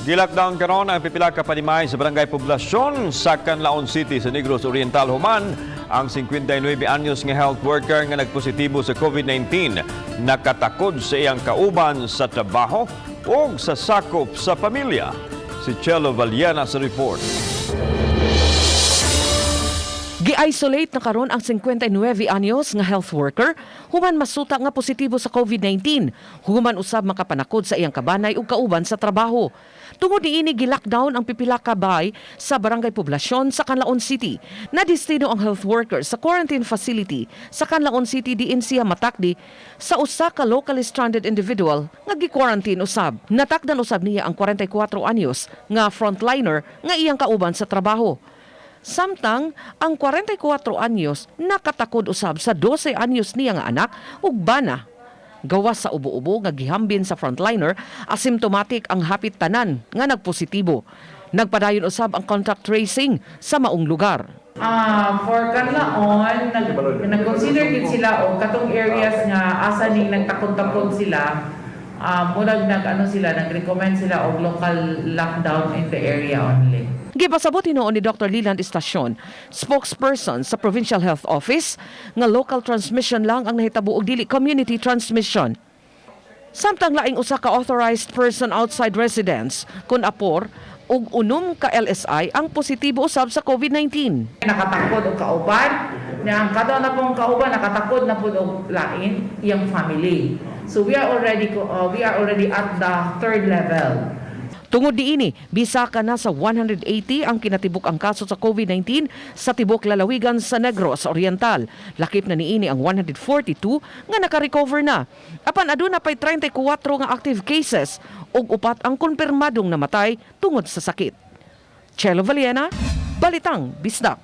Gi-lockdown karon ang pipila ka panimay sa Barangay Poblasyon sa Canlaon City sa Negros Oriental human ang 59 anyos nga health worker nga nagpositibo sa COVID-19 nakatakod sa iyang kauban sa trabaho ug sa sakop sa pamilya. Si Chelo Valiana sa report. Gi-isolate na karon ang 59 anyos nga health worker human masuta nga positibo sa COVID-19 human usab makapanakod sa iyang kabanay ug kauban sa trabaho. Tungod niini, gi-lockdown ang pipila ka balay sa Barangay Poblasyon sa Canlaon City. Nadestino ang health worker sa quarantine facility sa Canlaon City diin siya matakdi sa usa ka locally stranded individual nga gi-quarantine usab. Natakdan usab niya ang 44 anyos nga frontliner nga iyang kauban sa trabaho. Samtang ang 44 anyos nakatakod usab sa 12 anyos niya nga anak ug bana. Gawas sa ubo-ubo nga gihambin sa frontliner, asymptomatic ang hapit tanan nga nagpositibo. Nagpadayon usab ang contact tracing sa maong lugar. For Canlaon, nag-consider din sila og katong areas nga asa ning nagtakod-takod sila, murag nag ano sila, nag-recommend sila og local lockdown in the area only. Gipasabot hinuon ni Dr. Leland Estacion, spokesperson sa Provincial Health Office, nga local transmission lang ang nahitabo ug dili community transmission. Samtang laing usa ka authorized person outside residence kun APOR ug 6 ka LSI ang positibo usab sa COVID-19. Nakatakod og kauban, na ang kada na pong kauban nakatakod na pud og lain iyang family. So we are already at the third level. Tungod niini, bisaka na sa 180 ang kinatibuk ang kaso sa COVID-19 sa tibok lalawigan sa Negros Oriental. Lakip na niini ang 142 nga naka-recover na. Apan aduna pay 34 nga active cases ug 4 ang kumpirmadong namatay tungod sa sakit. Chelo Valiena, Balitang Bisdak.